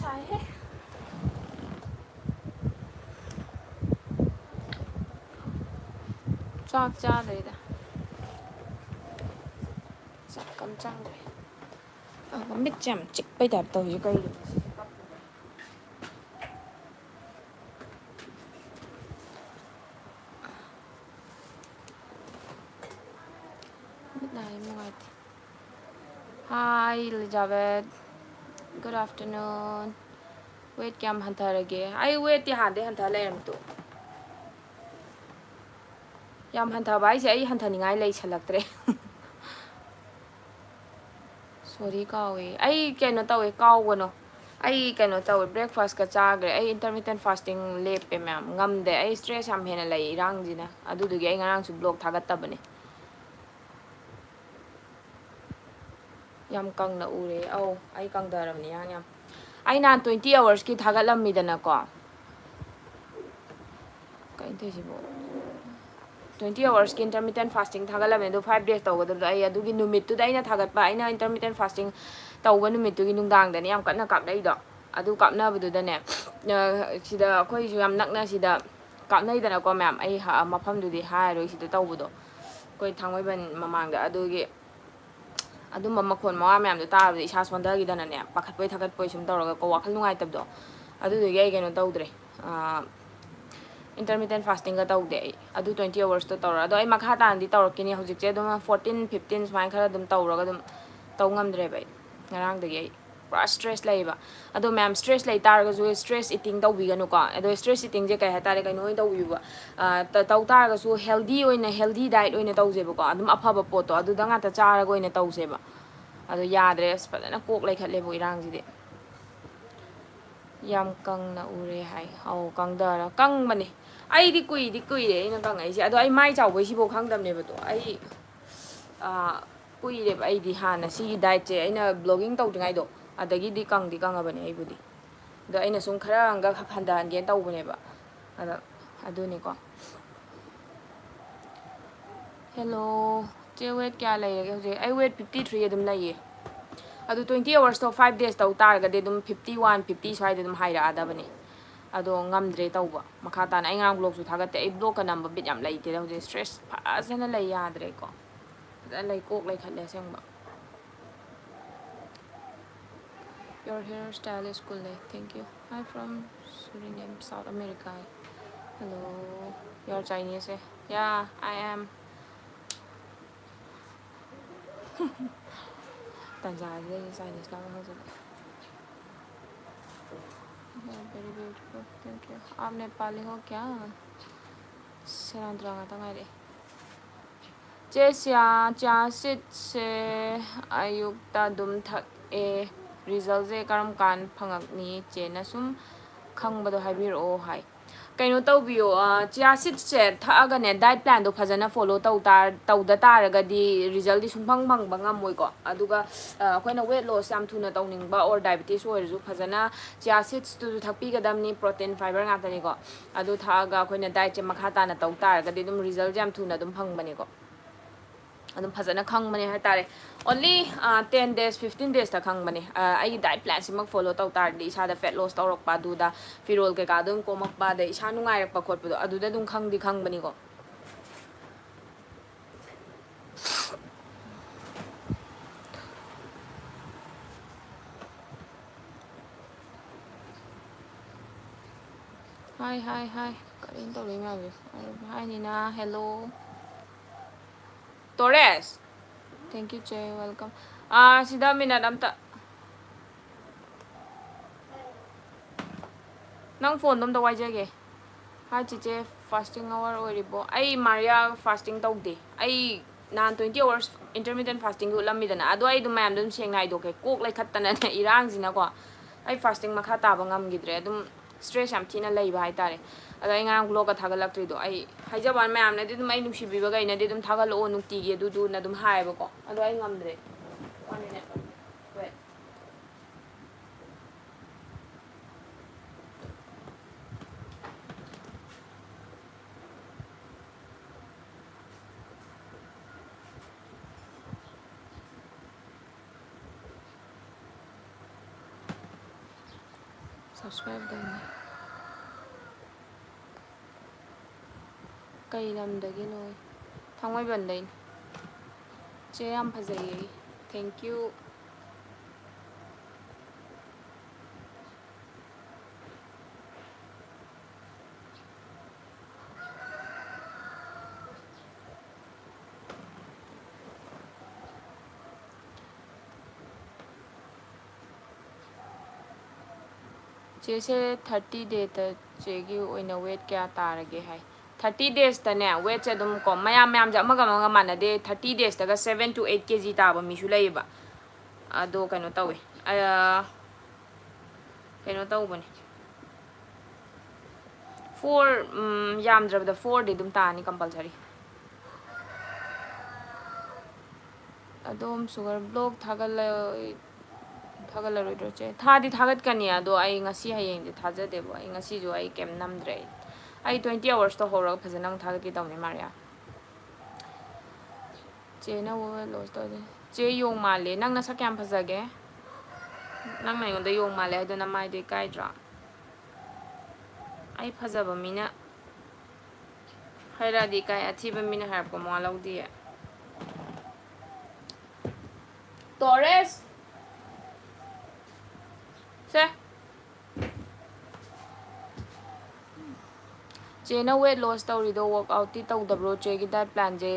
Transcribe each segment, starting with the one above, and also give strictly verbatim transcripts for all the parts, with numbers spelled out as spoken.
ꯇꯥꯏꯍꯦ꯫ ꯆꯥꯛ ꯆꯥꯗ꯭ꯔꯤꯗ꯫ ꯆꯥꯛ ꯑꯝ ꯆꯪꯗ꯭ꯔꯤ꯫ ꯑ, ꯃꯤꯠꯁꯦ ꯌꯥꯝ ꯆꯤꯛꯄꯩ ꯇꯥꯏꯞ ꯇꯧꯔꯤꯁꯦ ꯀꯩꯒꯤꯅꯣ? ꯃꯤꯠ ꯅꯥꯏ ꯅꯨꯡꯉꯥꯏꯇꯦ꯫ Hi, Elizabeth. Good afternoon. Weight ꯀꯌꯥꯝ ꯍꯟꯊꯔꯒꯦ? ꯑꯩ weightꯇꯤ ꯍꯥꯟꯅꯗꯩ ꯍꯟꯊ ꯂꯩꯔꯝꯃꯤꯗꯣ꯫ ꯌꯥꯝ ꯍꯟꯊꯕ ꯍꯥꯏꯁꯦ ꯑꯩ ꯍꯟꯊꯅꯤꯡꯉꯥꯏ ꯂꯩꯁꯜꯂꯛꯇ꯭ꯔꯦ꯫ Sorry, ꯀꯥꯎꯋꯦ꯫ ꯑꯩ ꯀꯩꯅꯣ ꯇꯧꯋꯦ, ꯀꯥꯎꯒꯅꯣ꯫ ꯑꯩ ꯀꯩꯅꯣ ꯇꯧꯋꯦ, breakfastꯀ ꯆꯥꯈ꯭ꯔꯦ꯫ ꯑꯩ intermittent fasting ꯂꯦꯞꯄꯦ ꯃꯌꯥꯝ꯫ ꯉꯝꯗꯦ꯫ ꯑꯩ stress ꯌꯥꯝ ꯍꯦꯟꯅ ꯂꯩ ꯏꯔꯥꯡꯁꯤꯅ꯫ ꯑꯗꯨꯗꯨꯒꯤ ꯑꯩ ꯉꯔꯥꯡꯁꯨ vlog ꯊꯥꯒꯠꯇꯕꯅꯦ꯫ ꯌꯥꯝ ꯀꯪꯅ ꯎꯔꯦ꯫ ꯑꯧ, ꯑꯩ ꯀꯪꯊꯔꯕꯅꯤ ꯌꯥꯝ ꯌꯥꯝ꯫ ꯑꯩ ꯅꯍꯥꯟ twenty hoursꯀꯤ ꯊꯥꯒꯠꯂꯝꯃꯤꯗꯅꯀꯣ꯫ ꯀꯩꯅꯣ ꯇꯧꯔꯤꯁꯤꯕꯣ? Twenty hoursꯀꯤ intermittent fasting ꯊꯥꯒꯠꯂꯝꯃꯦ, ꯑꯗꯣ five days ꯇꯧꯒꯗꯕꯗꯣ ꯑꯩ ꯑꯗꯨꯒꯤ ꯅꯨꯃꯤꯠꯇꯨꯗ ꯑꯩꯅ ꯊꯥꯒꯠꯄ, ꯑꯩꯅ intermittent fasting ꯇꯧꯕ ꯅꯨꯃꯤꯠꯇꯨꯒꯤ ꯅꯨꯡꯗꯥꯡꯗꯅꯦ ꯌꯥꯝ ꯀꯟꯅ ꯀꯥꯞꯂꯛꯏꯗꯣ꯫ ꯑꯗꯨ ꯀꯥꯞꯅꯕꯗꯨꯗꯅꯦ, ꯑ, ꯁꯤꯗ ꯑꯩꯈꯣꯏꯁꯨ ꯌꯥꯝ ꯅꯛꯅ ꯁꯤꯗ ꯀꯥꯞꯅꯩꯗꯅꯀꯣ ꯃꯌꯥꯝ꯫ ꯑꯩ ꯍ-, ꯃꯐꯝꯗꯨꯗꯤ ꯍꯥꯏꯔꯣꯏ ꯁꯤꯗ ꯇꯧꯕꯗꯣ, ꯑꯩꯈꯣꯏ ꯊꯥꯡꯃꯩꯕꯟ ꯃꯃꯥꯡꯗ꯫ ꯑꯗꯨꯒꯤ ꯑꯗꯨꯝꯕ ꯃꯈꯣꯟ ꯃꯋꯥ ꯃꯌꯥꯝꯗꯣ ꯇꯥꯕꯗ ꯏꯁꯥ ꯁꯣꯟꯊꯈꯤꯗꯅꯅꯦ, ꯄꯥꯈꯠꯄꯣꯏ ꯊꯥꯒꯠꯄꯣꯏ ꯁꯨꯝ ꯇꯧꯔꯒꯀꯣ, ꯋꯥꯈꯜ ꯅꯨꯡꯉꯥꯏꯇꯕꯗꯣ꯫ ꯑꯗꯨꯗꯨꯒꯤ ꯑꯩ ꯀꯩꯅꯣ ꯇꯧꯗ꯭ꯔꯦ, ꯑꯥ, intermittent fastingꯒ ꯇꯧꯗꯦ ꯑꯩ꯫ ꯑꯗꯨ twenty hoursꯇꯣ ꯇꯧꯔ, ꯑꯗꯣ ꯑꯩ ꯃꯈꯥ ꯇꯥꯅꯗꯤ ꯇꯧꯔꯛꯈꯤꯅꯤ꯫ ꯍꯧꯖꯤꯛꯁꯦ ꯑꯗꯨꯝ fourteen, fifteen ꯁꯨꯃꯥꯏꯅ ꯈꯔ ꯑꯗꯨꯝ ꯇꯧꯔꯒ ꯑꯗꯨꯝ ꯇꯧ ꯉꯝꯗ꯭ꯔꯦꯕ ꯑꯩ꯫ ꯉꯔꯥꯡꯗꯒꯤ ꯑꯩ ꯄꯨꯔꯥ stress ꯂꯩꯌꯦꯕ꯫ ꯑꯗꯣ ꯃꯌꯥꯝ, stress ꯂꯩ ꯇꯥꯔꯒꯁꯨ stress eating ꯇꯧꯕꯤꯒꯅꯨꯀꯣ꯫ ꯑꯗꯣ stress eatingꯁꯦ ꯀꯩ ꯍꯥꯏꯇꯥꯔꯦ, ꯀꯩꯅꯣ ꯑꯣꯏꯅ ꯇꯧꯕꯤꯌꯨꯕ, ꯑ, ꯇ-, ꯇꯧ ꯇꯥꯔꯒꯁꯨ healthy ꯑꯣꯏꯅ, healthy diet ꯑꯣꯏꯅ ꯇꯧꯁꯦꯕꯀꯣ꯫ ꯑꯗꯨꯝ ꯑꯐꯕ ꯄꯣꯠꯇꯣ ꯑꯗꯨꯗ ꯉꯥꯛꯇ ꯆꯥꯔꯒ ꯑꯣꯏꯅ ꯇꯧꯁꯦꯕ꯫ ꯑꯗꯣ ꯌꯥꯗ꯭ꯔꯦ ꯑꯁ, ꯐꯖꯅ ꯀꯣꯛ ꯂꯩꯈꯠꯂꯦꯕꯨ ꯏꯔꯥꯡꯁꯤꯗꯤ꯫ ꯌꯥꯝ ꯀꯪꯅ ꯎꯔꯦ ꯍꯥꯏ꯫ ꯑꯧ, ꯀꯪꯗꯔ-, ꯀꯪꯕꯅꯦ꯫ ꯑꯩꯗꯤ ꯀꯨꯏꯗꯤ ꯀꯨꯏꯔꯦ ꯑꯩꯅ ꯀꯪꯉꯛꯏꯁꯦ꯫ ꯑꯗꯣ ꯑꯩ ꯃꯥꯏ ꯆꯥꯎꯕꯩ ꯁꯤꯐꯥꯎ ꯈꯪꯗꯕꯅꯦꯕꯗꯣ꯫ ꯑꯩ, ꯑ, ꯀꯨꯏꯔꯦꯕ ꯑꯩꯗꯤ ꯍꯥꯟꯅ ꯁꯤꯒꯤ dietꯁꯦ ꯑꯩꯅ vlogging ꯇꯧꯗ꯭ꯔꯤꯉꯩꯗꯣ, ꯑꯗꯒꯤꯗꯤ ꯀꯪꯗꯤ ꯀꯪꯉꯕꯅꯦ ꯑꯩꯕꯨꯗꯤ꯫ ꯑꯗꯣ ꯑꯩꯅ ꯁꯨꯝ ꯈꯔ ꯑꯃꯒ ꯍꯟꯊꯍꯟꯒꯦꯅ ꯇꯧꯕꯅꯦꯕ꯫ ꯑꯗꯣ ꯑꯗꯨꯅꯤꯀꯣ꯫ Hello, ꯆꯦ, weight ꯀꯌꯥ ꯂꯩꯔꯒꯦ ꯍꯧꯖꯤꯛ? ꯑꯩ weight fifty three ꯑꯗꯨꯝ ꯂꯩꯌꯦ꯫ ꯑꯗꯨ twenty hours ꯇꯣ five days ꯇꯧ ꯇꯥꯔꯒꯗꯤ ꯑꯗꯨꯝ fifty one, fifty ꯁ꯭ꯋꯥꯏꯗ ꯑꯗꯨꯝ ꯍꯥꯏꯔꯛꯑꯗꯕꯅꯤ꯫ ꯑꯗꯣ ꯉꯝꯗ꯭ꯔꯦ ꯇꯧꯕ꯫ ꯃꯈꯥ ꯇꯥꯅ ꯑꯩ ꯉꯔꯥꯡ vlog ꯁꯨ ꯊꯥꯒꯠꯇꯦ꯫ ꯑꯩ vlog ꯀ ꯅꯝꯕ ꯕꯤꯠ ꯌꯥꯝ ꯂꯩꯇꯦꯗ ꯍꯧꯖꯤꯛ꯫ Stress ꯐꯖꯅ ꯂꯩ ꯌꯥꯗ꯭ꯔꯦꯀꯣ꯫ ꯐꯖꯅ ꯂꯩ, ꯀꯣꯛ ꯂꯩꯈꯠꯂꯦ ꯑꯁꯦꯡꯕ꯫ Your hair style is cool, eh? Thank you. Hi from Suriname, South America. Hello. You're Chinese, eh? Yeah, I am. ꯇꯟꯖꯥꯁꯤꯗ ꯑꯩꯁꯦ Chinese ꯂꯧꯕ ꯍꯧꯖꯤꯜꯂꯛꯑꯦ꯫ Yeah, very beautiful. Thank you. आप नेपाली हो क्या? ꯁꯦꯔꯥꯟ ꯇꯨꯔꯥꯟ ꯉꯥꯛꯇ ꯉꯥꯏꯔꯛꯑꯦ꯫ ꯆꯦ ꯁꯤꯌꯥ, chia seeds ꯁꯦ ꯑꯌꯨꯛꯇ ꯑꯗꯨꯝ ꯊꯛꯑꯦ꯫ Result ꯁꯦ ꯀꯔꯝ ꯀꯥꯟ ꯐꯪꯉꯛꯅꯤ? ꯆꯦꯅ ꯁꯨꯝ ꯈꯪꯕꯗꯣ ꯍꯥꯏꯕꯤꯔꯛꯑꯣ ꯍꯥꯏ꯫ ꯀꯩꯅꯣ ꯇꯧꯕꯤꯌꯣ, ꯑ, chia seeds ꯁꯦ ꯊꯛꯑꯒꯅꯦ, diet plan ꯗꯣ ꯐꯖꯅ follow ꯇꯧ ꯇꯥꯔ-, ꯇꯧꯗ ꯇꯥꯔꯒꯗꯤ result ꯇꯤ ꯁꯨꯡꯐꯪ ꯐꯪꯕ ꯉꯝꯃꯣꯏꯀꯣ꯫ ꯑꯗꯨꯒ, ꯑ, ꯑꯩꯈꯣꯏꯅ weight loss ꯌꯥꯝ ꯊꯨꯅ ꯇꯧꯅꯤꯡꯕ or diabetes ꯑꯣꯏꯔꯁꯨ ꯐꯖꯅ chia seeds ꯇꯨꯁꯨ ꯊꯛꯄꯤꯒꯗꯕꯅꯤ, protein fiber ꯉꯥꯛꯇꯅꯤꯀꯣ꯫ ꯑꯗꯨ ꯊꯛꯑꯒ ꯑꯩꯈꯣꯏꯅ diet ꯁꯦ ꯃꯈꯥ ꯇꯥꯅ ꯇꯧ ꯇꯥꯔꯒꯗꯤ ꯑꯗꯨꯝ result ꯁꯦ ꯌꯥꯝ ꯊꯨꯅ ꯑꯗꯨꯝ ꯐꯪꯕꯅꯤꯀꯣ꯫ ꯑꯗꯨꯝ ꯐꯖꯅ ꯈꯪꯕꯅꯦ ꯍꯥꯏꯇꯥꯔꯦ꯫ Only, ꯑ, ten days, fifteen days ꯇ ꯈꯪꯕꯅꯦ꯫ ꯑ, ꯑꯩꯒꯤ diet plan ꯁꯤꯃꯛ follow ꯇꯧ ꯇꯥꯔꯗꯤ ꯏꯁꯥꯗ fat loss ꯇꯧꯔꯛꯄ, ꯑꯗꯨꯗ ꯐꯤꯔꯣꯜ ꯀꯩꯀꯥ ꯑꯗꯨꯝ ꯀꯣꯝꯃꯛꯄ, ꯑꯗꯩ ꯏꯁꯥ ꯅꯨꯡꯉꯥꯏꯔꯛꯄ ꯈꯣꯠꯄꯗꯣ, ꯑꯗꯨꯗ ꯑꯗꯨꯝ ꯈꯪꯗꯤ ꯈꯪꯕꯅꯤꯀꯣ꯫ Hi, hi, hi. ꯀꯔꯤꯅꯣ ꯇꯧꯔꯛꯏ ꯃꯌꯥꯝꯁꯦ? Hi, ꯅꯤꯅꯥ, hello. ꯇꯣꯔꯦꯁ꯫ Thank you, ꯆꯦ, welcome. ꯑꯥ, ꯁꯤꯗ minute ꯑꯝꯇ꯫ ꯅꯪ phone ꯗꯣ ꯑꯝꯇ ꯋꯥꯏꯖꯒꯦ꯫ Hi, ꯆꯤꯆꯦ, fasting hour ꯑꯣꯏꯔꯤꯕꯣ? ꯑꯩ ꯃꯥꯔꯤꯌꯥ fasting ꯇꯧꯗꯦ꯫ ꯑꯩ ꯅꯍꯥꯟ twenty hours intermittent fasting ꯒꯤ ꯎꯠꯂꯝꯃꯤꯗꯅ, ꯑꯗꯣ ꯑꯩ ꯑꯗꯨꯝ ꯃꯌꯥꯝꯗ ꯑꯗꯨꯝ ꯁꯦꯡꯅ ꯍꯥꯏꯗꯣꯛꯀꯦ꯫ ꯀꯣꯛ ꯂꯩꯈꯠꯇꯅꯅꯦ ꯏꯔꯥꯡꯁꯤꯅꯀꯣ꯫ ꯑꯩ fasting ꯃꯈꯥ ꯇꯥꯕ ꯉꯝꯈꯤꯗ꯭ꯔꯦ꯫ ꯑꯗꯨꯝ stress ꯌꯥꯝ ꯊꯤꯅ ꯂꯩꯕ ꯍꯥꯏꯇꯥꯔꯦ꯫ ꯑꯗꯣ ꯑꯩ ꯉꯔꯥꯡ vlog ꯀ ꯊꯥꯒꯠꯂꯛꯇ꯭ꯔꯤꯗꯣ, ꯑꯩ ꯍꯥꯏꯖꯕ ꯋꯥꯅꯤ, ꯃꯌꯥꯝꯅꯗꯤ ꯑꯗꯨꯝ ꯑꯩ ꯅꯨꯡꯁꯤꯕꯤꯕꯈꯩꯅꯗꯤ ꯑꯗꯨꯝ ꯊꯥꯒꯠꯂꯛꯑꯣ ꯅꯨꯡꯇꯤꯒꯤ ꯑꯗꯨꯗꯨꯅ ꯑꯗꯨꯝ ꯍꯥꯏꯌꯦꯕꯀꯣ꯫ ꯑꯗꯣ ꯑꯩ ꯉꯝꯗ꯭ꯔꯦ꯫ One minute. Wait. ꯁꯕꯁꯀ꯭ꯔꯥꯏꯕ ꯇꯧꯅꯤ꯫ ꯀꯩ ꯂꯝꯗꯒꯤꯅꯣ? ꯊꯥꯡꯃꯩꯕꯟꯗꯩꯅꯤ꯫ ꯆꯦ ꯌꯥꯝ ꯐꯖꯩꯌꯦ꯫ Thank you꯫ ꯆꯦꯁꯦ ꯊꯥꯔꯇꯤ ꯗꯦꯗ ꯆꯦꯒꯤ ꯑꯣꯏꯅ ꯋꯦꯠ ꯀꯌꯥ ꯇꯥꯔꯒꯦ ꯍꯥꯏ꯫ ꯊꯥꯔꯇꯤ ꯗꯦꯖꯇꯅꯦ, ꯋꯦꯠꯁꯦ ꯑꯗꯨꯝ ꯀꯣ, ꯃꯌꯥꯝ ꯃꯌꯥꯝꯁꯦ ꯑꯃꯒ ꯑꯃꯒ ꯃꯥꯟꯅꯗꯦ꯫ ꯊꯥꯔꯇꯤ ꯗꯦꯖꯇꯒ ꯁꯚꯦꯟ ꯇꯨ ꯑꯩꯠ ꯀꯦ ꯖꯤ ꯇꯥꯕ ꯃꯤꯁꯨ ꯂꯩꯌꯦꯕ꯫ ꯑꯗꯣ ꯀꯩꯅꯣ ꯇꯧꯋꯦ, ꯑ, ꯀꯩꯅꯣ ꯇꯧꯕꯅꯦ, ꯐꯣꯔ, ꯎꯝ, ꯌꯥꯝꯗ꯭ꯔꯕꯗ ꯐꯣꯔꯗꯤ ꯑꯗꯨꯝ ꯇꯥꯅꯤ compulsory꯫ ꯑꯗꯣꯝ ꯁꯨꯒꯔ ꯕ꯭ꯂꯣꯛ ꯊꯥꯒꯠꯂ-, ꯊꯥꯒꯠꯂꯔꯣꯏꯗ꯭ꯔꯣ ꯆꯦ? ꯊꯥꯗꯤ ꯊꯥꯒꯠꯀꯅꯤ, ꯑꯗꯣ ꯑꯩ ꯉꯁꯤ ꯍꯌꯦꯡꯗꯤ ꯊꯥꯖꯗꯦꯕ꯫ ꯑꯩ ꯉꯁꯤꯁꯨ ꯑꯩ ꯀꯩꯝ ꯅꯝꯗ꯭ꯔꯦ꯫ ꯑꯩ, ꯑꯩ twenty hours ꯇꯧꯍꯧꯔꯒ ꯐꯖꯅ ꯑꯃꯨꯛ ꯊꯥꯒꯠꯀꯦ ꯇꯧꯅꯤ, ꯃꯥꯔꯤꯌꯥ꯫ ꯆꯦꯅ weight loss ꯇꯧꯗꯦ꯫ ꯆꯦ ꯌꯣꯡ ꯃꯥꯜꯂꯦ꯫ ꯅꯪ ꯅꯁꯛ ꯀꯌꯥꯝ ꯐꯖꯒꯦ? ꯅꯪꯅ ꯑꯩꯉꯣꯟꯗ ꯌꯣꯡ ꯃꯥꯜꯂꯦ ꯍꯥꯏꯗꯣ ꯅꯃꯥꯏꯗꯣ ꯏꯀꯥꯏꯗ꯭ꯔꯣ? ꯑꯩ ꯐꯖꯕ ꯃꯤꯅ ꯍꯥꯏꯔꯛꯑꯗꯤ ꯏꯀꯥꯏ, ꯑꯊꯤꯕ ꯃꯤꯅ ꯍꯥꯏꯔꯛꯄ ꯃꯋꯥ ꯂꯧꯗꯤꯌꯦ꯫ ꯇꯣꯔꯦꯁ! ꯁꯦ! ꯆꯦꯅ weight loss ꯇꯧꯔꯤꯗꯣ workout ꯇꯤ ꯇꯧꯗꯕ꯭ꯔꯣ? ꯆꯦꯒꯤ diet plan ꯁꯦ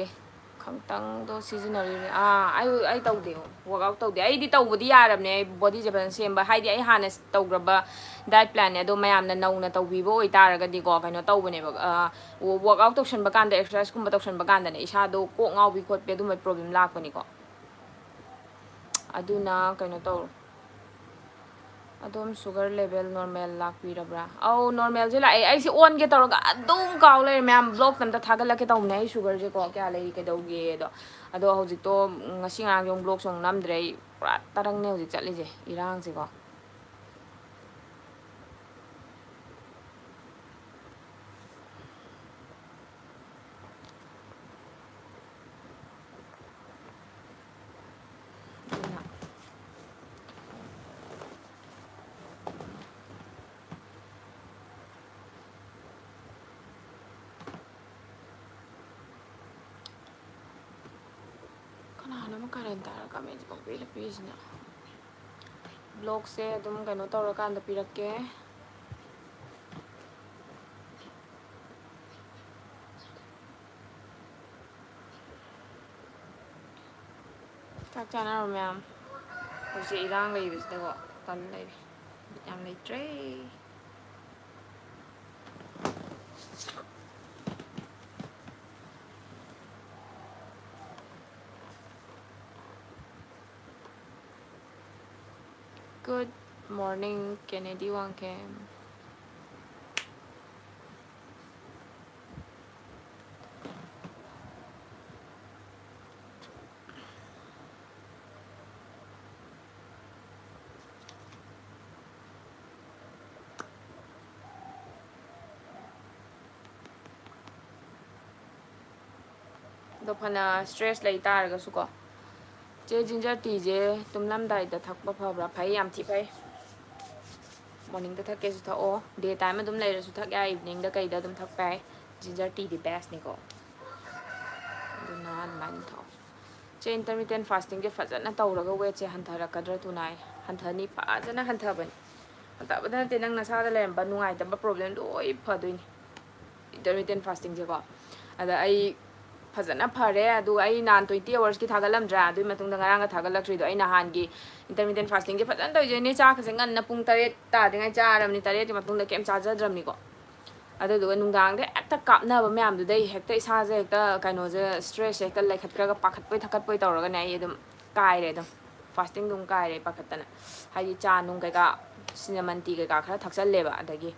ꯈꯪꯇꯪꯗꯣ ꯁꯤꯖꯤꯟꯅꯔꯤꯅꯦ꯫ ꯑꯥ, ꯑꯩ, ꯑꯩ ꯇꯧꯗꯦ꯫ Workout ꯇꯧꯗꯦ꯫ ꯑꯩꯗꯤ ꯇꯧꯕꯗꯤ ꯌꯥꯔꯕꯅꯦ, ꯑꯩ body ꯁꯦ ꯐꯖꯅ ꯁꯦꯝꯕ꯫ ꯍꯥꯏꯗꯤ ꯑꯩ ꯍꯥꯟꯅ ꯇꯧꯈ꯭ꯔꯕ diet plan ꯅꯦ꯫ ꯑꯗꯣ ꯃꯌꯥꯝꯅ ꯅꯧꯅ ꯇꯧꯕꯤꯕ ꯑꯣꯏꯇꯥꯔꯒꯗꯤꯀꯣ, ꯀꯩꯅꯣ ꯇꯧꯕꯅꯦꯕ, ꯑ, workout ꯇꯧꯁꯟꯕ ꯀꯥꯟꯗ, exercise ꯀꯨꯝꯕ ꯇꯧꯁꯟꯕ ꯀꯥꯟꯗꯅꯦ, ꯏꯁꯥꯗꯣ ꯀꯣꯛ ꯉꯥꯎꯕꯤ ꯈꯣꯠꯄꯤ ꯑꯗꯨꯝꯕ problem ꯂꯥꯛꯄꯅꯤꯀꯣ꯫ ꯑꯗꯨꯅ ꯀꯩꯅꯣ ꯇꯧꯔꯣ꯫ ꯑꯗꯣꯝ sugar level normal ꯂꯥꯛꯄꯤꯔꯕ꯭ꯔꯥ? ꯑꯧ, normal ꯁꯦ ꯂꯥꯛꯑꯦ꯫ ꯑꯩꯁꯦ ꯑꯣꯟꯒꯦ ꯇꯧꯔꯒ ꯑꯗꯨꯝ ꯀꯥꯎ ꯂꯩꯔꯦ꯫ ꯃꯌꯥꯝ vlog ꯇ ꯑꯝꯇ ꯊꯥꯒꯠꯂꯛꯀꯦ ꯇꯧꯕꯅꯦ, ꯑꯩ sugar ꯁꯦꯀꯣ ꯀꯌꯥ ꯂꯩꯔꯤ, ꯀꯩꯗꯧꯒꯦꯗꯣ꯫ ꯑꯗꯣ ꯍꯧꯖꯤꯛꯇꯣ ꯉꯁꯤ ꯉꯔꯥꯡꯁꯦ ꯑꯃꯨꯛ vlog ꯁꯨ ꯑꯃꯨꯛ ꯅꯝꯗ꯭ꯔꯦ꯫ ꯑꯩ ꯄꯨꯔꯥ ꯇꯔꯪꯅꯦ ꯍꯧꯖꯤꯛ ꯆꯠꯂꯤꯁꯦ, ꯏꯔꯥꯡꯁꯦꯀꯣ꯫ ꯑꯗꯨꯅ ꯀꯔꯟ ꯇꯥꯔ ꯀꯃꯦꯟꯁꯦ ꯄꯪꯄꯤꯗ ꯄꯤꯔꯤꯁꯤꯅ꯫ ꯕ꯭ꯂꯣꯛꯁꯦ ꯑꯗꯨꯝ ꯀꯩꯅꯣ ꯇꯧꯔꯀꯥꯟꯗ ꯄꯤꯔꯛꯀꯦ꯫ ꯆꯥꯛ ꯆꯥꯅꯔꯣ ꯃꯌꯥꯝ꯫ ꯍꯧꯖꯤꯛ ꯏꯔꯥꯡ ꯂꯩꯕꯁꯤꯗꯀꯣ ꯇꯟ ꯂꯩꯔꯦ꯫ ꯕꯤꯠ ꯌꯥꯝ ꯂꯩꯇ꯭ꯔꯦ꯫ Good morning, Kennedy Wangkhem. ꯑꯗꯣ ꯐꯅ stress ꯂꯩ ꯇꯥꯔꯒꯁꯨꯀꯣ, ꯆꯦ, ginger teaꯁꯦ ꯇꯨꯝꯂꯝꯗꯥꯏꯗ ꯊꯛꯄ ꯐꯕ꯭ꯔꯥ? ꯐꯩ, ꯌꯥꯝ ꯊꯤ ꯐꯩ꯫ Morningꯗ ꯊꯛꯀꯦꯁꯨ ꯊꯛꯑꯣ, day time ꯑꯗꯨꯝ ꯂꯩꯔꯁꯨ ꯊꯛ ꯌꯥꯏ, eveningꯗ ꯀꯩꯗ ꯑꯗꯨꯝ ꯊꯛꯄ ꯌꯥꯏ꯫ Ginger teaꯗꯤ bestꯅꯤꯀꯣ, ꯑꯗꯨꯅ ꯑꯗꯨꯃꯥꯏꯅ ꯊꯛꯑꯣ꯫ ꯆꯦ, intermittent fastingꯁꯦ ꯐꯖꯅ ꯇꯧꯔꯒ weightꯁꯦ ꯍꯟꯊꯔꯛꯀꯗ꯭ꯔꯥ? ꯇꯨꯅꯥꯏ ꯍꯟꯊꯅꯤ, ꯐꯖꯅ ꯍꯟꯊꯕꯅꯤ꯫ ꯍꯟꯊꯕꯗ ꯅꯠꯇꯦ, ꯅꯪ ꯅꯁꯥꯗ ꯂꯩꯔꯝꯕ ꯅꯨꯡꯉꯥꯏꯇꯕ problem ꯂꯣꯏ ꯐꯗꯣꯏꯅꯤ intermittent fastingꯁꯦꯀꯣ꯫ ꯑꯗ ꯑꯩ ꯐꯖꯅ ꯐꯔꯦ꯫ ꯑꯗꯨꯒ ꯑꯩ ꯅꯍꯥꯟ twenty hoursꯀꯤ ꯊꯥꯒꯠꯂꯝꯗ꯭ꯔꯥ? ꯑꯗꯨꯒꯤ ꯃꯇꯨꯡꯗ ꯉꯔꯥꯡꯒ ꯊꯥꯒꯠꯂꯛꯇ꯭ꯔꯤꯗꯣ, ꯑꯩ ꯅꯍꯥꯟꯒꯤ intermittent fastingꯁꯦ ꯐꯖꯅ ꯇꯧꯖꯩꯅꯦ꯫ ꯆꯥꯛꯀꯁꯦ ꯉꯟꯅ ꯄꯨꯡ ꯇꯔꯦꯠ ꯇꯥꯗ꯭ꯔꯤꯉꯩ ꯆꯥꯔꯕꯅꯤ, ꯇꯔꯦꯠꯀꯤ ꯃꯇꯨꯡꯗ ꯀꯩꯝ ꯆꯥꯖꯗ꯭ꯔꯕꯅꯤꯀꯣ꯫ ꯑꯗꯨꯗꯨꯒ ꯅꯨꯡꯗꯥꯡꯗ ꯍꯦꯛꯇ ꯀꯥꯞꯅꯕ ꯃꯌꯥꯝꯗꯨꯗꯩ ꯍꯦꯛꯇ ꯏꯁꯥꯁꯦ ꯍꯦꯛꯇ ꯀꯩꯅꯣꯁꯦ, stressꯁꯦ ꯍꯦꯛꯇ ꯂꯩꯈꯠꯈ꯭ꯔꯒ ꯄꯥꯈꯠꯄꯣꯏ ꯊꯛꯀꯠꯄꯣꯏ ꯇꯧꯔꯒꯅꯦ ꯑꯩ ꯑꯗꯨꯝ ꯀꯥꯏꯔꯦ ꯑꯗꯨꯝ꯫ Fastingꯗꯨ ꯑꯗꯨꯝ ꯀꯥꯏꯔꯦ ꯄꯥꯈꯠꯇꯅ꯫ ꯍꯥꯏꯗꯤ ꯆꯥ ꯅꯨꯡ ꯀꯩꯀꯥ, cinnamon tea ꯀꯩꯀꯥ ꯈꯔ ꯊꯛꯆꯜꯂꯦꯕ, ꯑꯗꯒꯤ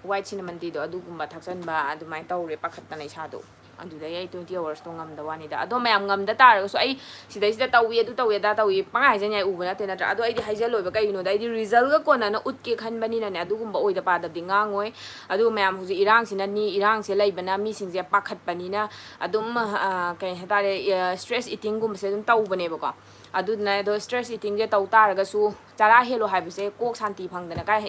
white cinnamon teaꯗꯣ ꯑꯗꯨꯒꯨꯝꯕ ꯊꯛꯆꯟꯕ ꯑꯗꯨꯃꯥꯏꯅ ꯇꯧꯔꯦ ꯄꯥꯈꯠꯇꯅ ꯏꯁꯥꯗꯣ꯫ ꯑꯗꯨꯗꯩ ꯑꯩ twenty hoursꯇꯣ ꯉꯝꯗ ꯋꯥꯅꯤꯗ꯫ ꯑꯗꯣ ꯃꯌꯥꯝ ꯉꯝꯗ ꯇꯥꯔꯒꯁꯨ ꯑꯩ ꯁꯤꯗꯩꯁꯤꯗ ꯇꯧꯏ, ꯑꯗꯨ ꯇꯧꯏ, ꯑꯗꯥ ꯇꯧꯏ ꯄꯪꯍꯥꯏ ꯍꯥꯏꯖꯟ ꯌꯥꯏ ꯎꯕ ꯅꯠꯇꯦ ꯅꯠꯇ꯭ꯔꯥ? ꯑꯗꯣ ꯑꯩꯗꯤ ꯍꯥꯏꯖꯜꯂꯣꯏꯕ꯫ ꯀꯩꯒꯤꯅꯣꯗ ꯑꯩꯗꯤ resultꯒ ꯀꯣꯟꯅꯅ ꯎꯠꯀꯦ ꯈꯟꯕꯅꯤꯅꯅꯦ ꯑꯗꯨꯒꯨꯝꯕ ꯑꯣꯏꯗ ꯄꯥꯗꯕꯗꯤ ꯉꯥꯡꯉꯣꯏ꯫ ꯑꯗꯨꯒ ꯃꯌꯥꯝ ꯍꯧꯖꯤꯛ ꯏꯔꯥꯡꯁꯤꯅꯅꯤ, ꯏꯔꯥꯡꯁꯦ ꯂꯩꯕꯅ ꯃꯤꯁꯤꯡꯁꯦ ꯄꯥꯈꯠꯄꯅꯤꯅ ꯑꯗꯨꯝ, ꯑ, ꯀꯩ ꯍꯥꯏꯇꯥꯔꯦ, ꯑ, stress eatingꯒꯨꯝꯕꯁꯦ ꯑꯗꯨꯝ ꯇꯧꯕꯅꯦꯕꯀꯣ꯫ ꯑꯗꯨꯗꯨꯅ ꯑꯗꯣ stress eatingꯁꯦ ꯇꯧ ꯇꯥꯔꯒꯁꯨ ꯆꯔꯥ ꯍꯦꯜꯂꯣ ꯍꯥꯏꯕꯁꯦ ꯀꯣꯛ ꯁꯥꯟꯇꯤ ꯐꯪꯗꯅ ꯀꯥꯏ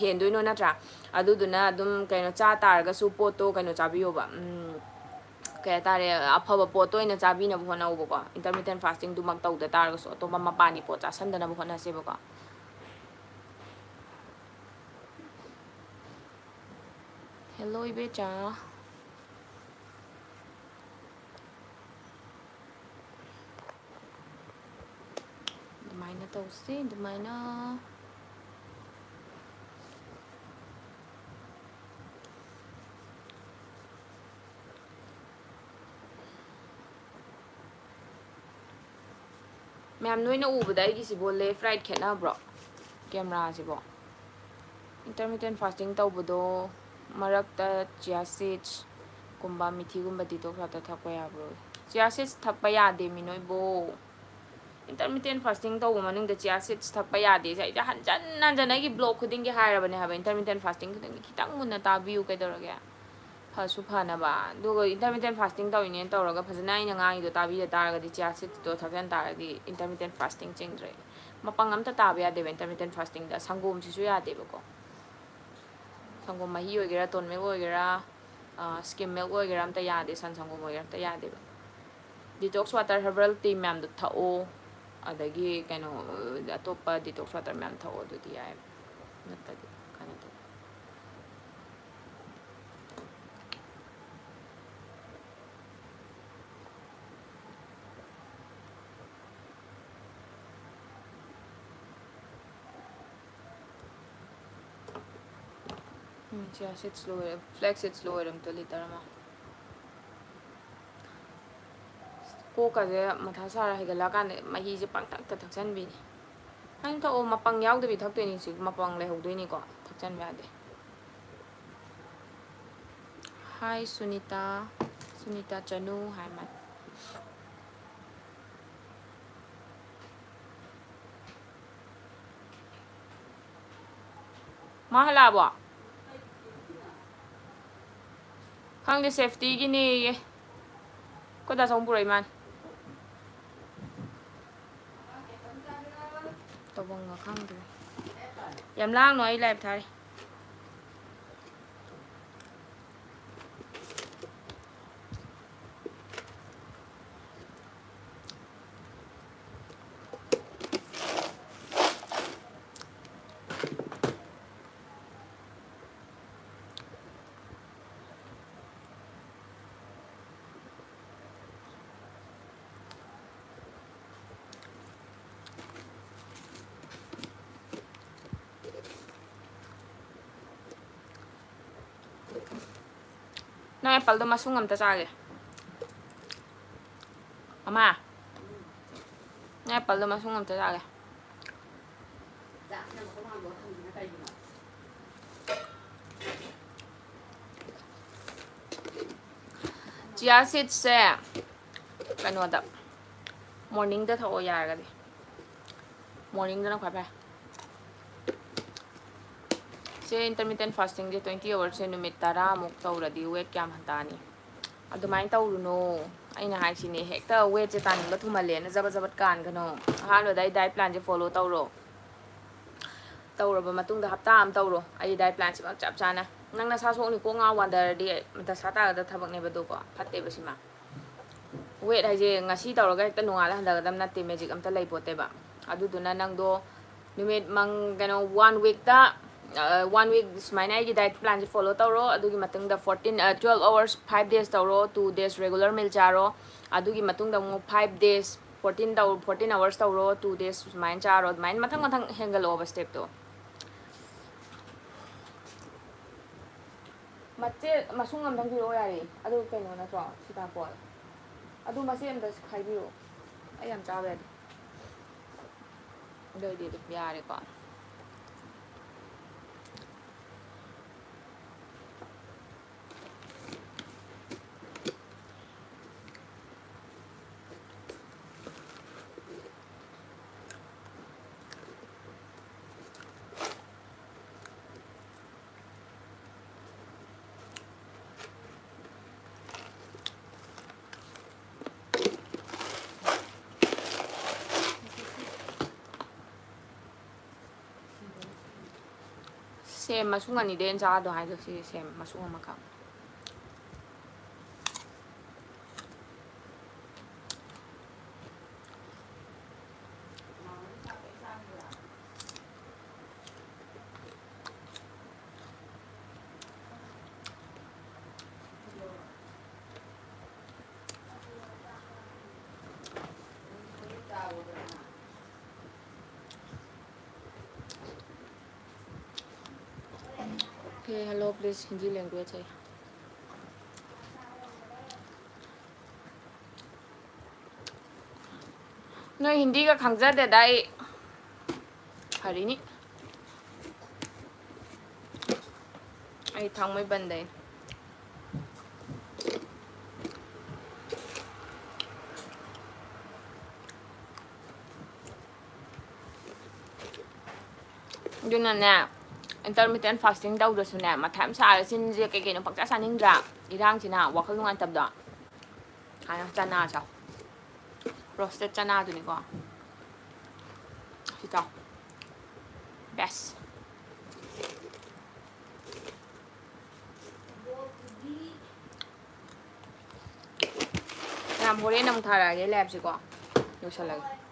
ꯍꯦꯟꯗꯣꯏꯅꯣ ꯅꯠꯇ꯭ꯔꯥ? ꯑꯗꯨꯗꯨꯅ ꯑꯗꯨꯝ ꯀꯩꯅꯣ ꯆꯥ ꯇꯥꯔꯒꯁꯨ ꯄꯣꯠꯇꯣ ꯀꯩꯅꯣ ꯆꯥꯕꯤꯌꯣꯕ, ꯎꯝ, ꯀꯩ ꯍꯥꯏꯇꯥꯔꯦ, ꯑꯐꯕ ꯄꯣꯠꯇ ꯑꯣꯏꯅ ꯆꯥꯕꯤꯅꯕ ꯍꯣꯠꯅꯧꯕꯀꯣ꯫ Intermittent fasting ꯗꯨꯃꯛ ꯇꯧꯗ ꯇꯥꯔꯒꯁꯨ ꯑꯇꯣꯞꯄ ꯃꯄꯥꯟꯒꯤ ꯄꯣꯠ ꯆꯥꯁꯟꯗꯅꯕ ꯍꯣꯠꯅꯁꯦꯕꯀꯣ꯫ Hello, ꯏꯕꯦꯆꯥ꯫ ꯑꯗꯨꯃꯥꯏꯅ ꯇꯧꯁꯤ, ꯑꯗꯨꯃꯥꯏꯅ꯫ ꯃꯌꯥꯝ, ꯅꯣꯏꯅ ꯎꯕꯗ ꯑꯩꯒꯤꯁꯤꯕꯣ left right ꯈꯦꯠꯅꯕ꯭ꯔꯣ? Camera ꯁꯤꯕꯣ? Intermittent fasting ꯇꯧꯕꯗꯣ ꯃꯔꯛꯇ chia seeds ꯀꯨꯝꯕ, ꯃꯤꯊꯤꯒꯨꯝꯕ detox water ꯊꯛꯄ ꯌꯥꯕ꯭ꯔꯣ? Chia seeds ꯊꯛꯄ ꯌꯥꯗꯦ ꯃꯤ ꯅꯣꯏꯕꯣ꯫ Intermittent fasting ꯇꯧꯕ ꯃꯅꯨꯡꯗ chia seeds ꯊꯛꯄ ꯌꯥꯗꯦꯁꯦ ꯑꯩꯁꯦ ꯍꯟꯖꯟ ꯍꯟꯖꯟ ꯑꯩꯒꯤ vlog ꯈꯨꯗꯤꯡꯒꯤ ꯍꯥꯏꯔꯕꯅꯦ ꯍꯥꯏꯕ꯫ Intermittent fasting ꯈꯨꯗꯤꯡꯒꯤ ꯈꯤꯇꯪ ꯃꯨꯟꯅ ꯇꯥꯕꯤꯌꯨ ꯀꯩꯗꯧꯔꯒꯦ? ꯐꯁꯨ ꯐꯅꯕ꯫ ꯑꯗꯨꯒ intermittent fasting ꯇꯧꯔꯤꯅꯦꯅ ꯇꯧꯔꯒ ꯐꯖꯅ ꯑꯩꯅ ꯉꯥꯡꯉꯤꯗꯣ ꯇꯥꯕꯤꯗ ꯇꯥꯔꯒꯗꯤ, chia seeds ꯇꯣ ꯊꯛꯆꯟ ꯇꯥꯔꯒꯗꯤ intermittent fasting ꯆꯤꯡꯗ꯭ꯔꯦ꯫ ꯃꯄꯪ ꯑꯝꯇ ꯇꯥꯕ ꯌꯥꯗꯦꯕ intermittent fasting ꯗ꯫ ꯁꯪꯒꯣꯝꯁꯤꯁꯨ ꯌꯥꯗꯦꯕꯀꯣ꯫ ꯁꯪꯒꯣꯝ ꯃꯍꯤ ꯑꯣꯏꯒꯦꯔꯥ, ꯇꯣꯟ milk ꯑꯣꯏꯒꯦꯔꯥ, ꯑ, skim milk ꯑꯣꯏꯒꯦꯔꯥ ꯑꯝꯇ ꯌꯥꯗꯦ, ꯁꯟ ꯁꯪꯒꯣꯝ ꯑꯣꯏꯒꯦꯔꯥ ꯑꯝꯇ ꯌꯥꯗꯦꯕ꯫ Detox water, herbal tea ꯃꯌꯥꯝꯗꯣ ꯊꯛꯑꯣ, ꯑꯗꯒꯤ ꯀꯩꯅꯣ, ꯑꯇꯣꯞꯄ detox water ꯃꯌꯥꯝ ꯊꯛꯑꯣ, ꯑꯗꯨꯗꯤ ꯌꯥꯏ, ꯅꯠꯇ꯭ꯔꯗꯤ ꯀꯥꯟꯅꯗꯦ꯫ ꯎꯝ, chia seeds ꯂꯣꯏꯔꯦ, flax seeds ꯂꯣꯏꯔꯦ, ꯑꯝꯇ litre ꯑꯃ꯫ ꯀꯣꯛꯀꯁꯦ ꯃꯊꯥ ꯁꯥꯔ ꯍꯩꯒꯠꯂꯛꯑꯀꯥꯟꯗ ꯃꯍꯤꯁꯦ ꯄꯪꯊꯛꯇ ꯊꯛꯆꯟꯕꯤꯅꯤ꯫ ꯅꯪ ꯊꯛꯑꯣ, ꯃꯄꯪ ꯌꯥꯎꯗꯕꯤ ꯊꯛꯇꯣꯏꯅꯤ, ꯁꯤ ꯃꯄꯪ ꯂꯩꯍꯧꯗꯣꯏꯅꯤꯀꯣ, ꯊꯛꯆꯟꯕ ꯌꯥꯗꯦ꯫ Hi ꯁꯨꯅꯤꯇꯥ, ꯁꯨꯅꯤꯇꯥ ꯆꯅꯨ ꯍꯥꯏ ꯃꯥ꯫ ꯃꯥ ꯍꯜꯂꯛꯑꯕꯣ? ꯈꯪꯗꯦ, safety ꯒꯤꯅꯦꯌꯦ꯫ ꯑꯩꯈꯣꯏ ꯗꯥ ꯆꯧꯅ ꯄꯨꯔꯛꯏ ꯃꯥꯅꯤ꯫ ꯇꯧꯐꯝꯒ ꯈꯪꯗꯦ꯫ ꯌꯥꯝ ꯂꯥꯡꯅꯣ, ꯑꯩ live ꯊꯥꯔꯤ꯫ ꯅꯪ appleꯗꯣ ꯃꯁꯨꯡ ꯑꯝꯇ ꯆꯥꯒꯦ꯫ ꯃꯃꯥ, ꯅꯪ appleꯗꯣ ꯃꯁꯨꯡ ꯑꯝꯇ ꯆꯥꯒꯦ꯫ Chia seedsꯁꯦ ꯀꯩꯅꯣꯗ, morningꯗ ꯊꯛꯑꯣ ꯌꯥꯔꯒꯗꯤ꯫ Morningꯗꯅ ꯈ꯭ꯋꯥꯏ ꯐꯩ꯫ ꯁꯦ intermittent fastingꯁꯦ twenty hoursꯁꯦ ꯅꯨꯃꯤꯠ ꯇꯔꯥꯃꯨꯛ ꯇꯧꯔꯗꯤ weight ꯀꯌꯥꯝ ꯍꯟꯊꯅꯤ? ꯑꯗꯨꯃꯥꯏꯅ ꯇꯧꯔꯨꯅꯨ꯫ ꯑꯩꯅ ꯍꯥꯏꯁꯤꯅꯦ, ꯍꯦꯛꯇ weightꯁꯦ ꯇꯥꯅꯤꯡꯕ ꯊꯨꯃꯜꯂꯦꯅ ꯖꯕꯠ ꯖꯕꯠ ꯀꯥꯟꯒꯅꯨ꯫ ꯑꯍꯥꯟꯕꯗ ꯑꯩ diet planꯁꯦ follow ꯇꯧꯔꯣ꯫ ꯇꯧꯔꯕ ꯃꯇꯨꯡꯗ ꯍꯞꯇꯥ ꯑꯃ ꯇꯧꯔꯣ꯫ ꯑꯩ diet planꯁꯤꯃ ꯆꯞ ꯆꯥꯅ꯫ ꯅꯪ ꯅꯁꯥ ꯁꯣꯛꯅꯤ, ꯀꯣꯛ ꯉꯥꯎ ꯋꯥꯟꯊꯔꯗꯤ ꯗꯁꯥ ꯇꯥꯒꯗꯕ ꯊꯕꯛꯅꯦꯕ ꯑꯗꯨꯀꯣ꯫ ꯐꯠꯇꯦꯕ ꯁꯤꯃ꯫ Weight ꯍꯥꯏꯁꯦ ꯉꯁꯤ ꯇꯧꯔꯒ ꯍꯦꯛꯇ ꯅꯣꯡꯉꯥꯜꯂ ꯍꯟꯊꯒꯗꯕ ꯅꯠꯇꯦ, magic ꯑꯝꯇ ꯂꯩꯄꯣꯠꯇꯦꯕ꯫ ꯑꯗꯨꯗꯨꯅ ꯅꯪꯗꯣ ꯅꯨꯃꯤꯠ ꯃꯪ-, ꯀꯩꯅꯣ, one weekꯇ, ꯑ, one week ꯁꯨꯃꯥꯏꯅ ꯑꯩꯒꯤ diet planꯁꯦ follow ꯇꯧꯔꯣ꯫ ꯑꯗꯨꯒꯤ ꯃꯇꯨꯡꯗ fourteen, ꯑ, twelve hours, five days ꯇꯧꯔꯣ, two days regular meal ꯆꯥꯔꯣ꯫ ꯑꯗꯨꯒꯤ ꯃꯇꯨꯡꯗ ꯑꯃꯨꯛ five days, fourteen ꯇꯧ-, fourteen hours ꯇꯧꯔꯣ, two days ꯁꯨꯃꯥꯏꯅ ꯆꯥꯔꯣ꯫ ꯑꯗꯨꯃꯥꯏꯅ ꯃꯊꯪ ꯃꯊꯪ ꯍꯦꯟꯒꯠꯂꯛꯑꯣꯕ stepꯇꯣ꯫ ꯃꯆꯦꯠ ꯃꯁꯨꯡ ꯑꯝꯇꯪ ꯄꯤꯔꯛꯑꯣ ꯌꯥꯔꯦ꯫ ꯑꯗꯨ ꯀꯩꯅꯣ ꯅꯠꯇ꯭ꯔꯣ, ꯁꯤꯇꯥꯐꯣꯜ? ꯑꯗꯨ ꯃꯆꯦꯠ ꯑꯝꯇ ꯈꯥꯏꯕꯤꯔꯛꯑꯣ꯫ ꯑꯩ ꯌꯥꯝ ꯆꯥꯕ ꯌꯥꯗꯦ꯫ ꯑꯗꯨ ꯑꯣꯏꯗꯤ ꯑꯗꯨꯝ ꯌꯥꯔꯦꯀꯣ꯫ ꯁꯦꯝ ꯃꯁꯨꯡ ꯑꯅꯤꯗꯩ ꯍꯦꯟꯅ ꯆꯥꯗꯣ ꯍꯥꯏꯗꯣ, ꯁꯤ ꯁꯦꯝ ꯃꯁꯨꯡ ꯑꯃꯈꯛ꯫ Hey, hello, please, Hindi language है। ꯅꯣꯏ ꯍꯤꯟꯗꯤꯒ ꯈꯪꯖꯗꯦꯗ ꯑꯩ꯫ ꯐꯔꯤꯅꯤ꯫ ꯑꯩ ꯊꯥꯡꯃꯩꯕꯟꯗꯩ꯫ ꯑꯗꯨꯅꯅꯦ, intermittent fasting ꯇꯧꯗ꯭ꯔꯁꯨꯅꯦ, ꯃꯊꯥ ꯌꯥꯝ ꯁꯥꯔꯦ꯫ ꯆꯤꯟꯁꯦ ꯀꯩ ꯀꯩꯅꯣ ꯄꯪꯆꯥ ꯆꯥꯅꯤꯡꯗ꯭ꯔꯥ? ꯏꯔꯥꯡꯁꯤꯅ ꯋꯥꯈꯜ ꯅꯨꯡꯉꯥꯏꯇꯕꯗꯣ꯫ ꯍꯥꯟꯅ ꯆꯅꯥ ꯆꯥꯎ꯫ Roasted ꯆꯅꯥꯗꯨꯅꯤꯀꯣ꯫ ꯁꯤ ꯆꯥꯎ꯫ Best꯫ ꯌꯥꯝ ꯍꯣꯔꯦꯟ ꯑꯃꯨꯛ ꯊꯥꯔꯛꯑꯒꯦ ꯂꯦꯞꯁꯤꯀꯣ꯫ ꯂꯣꯏꯁꯜꯂꯒꯦ꯫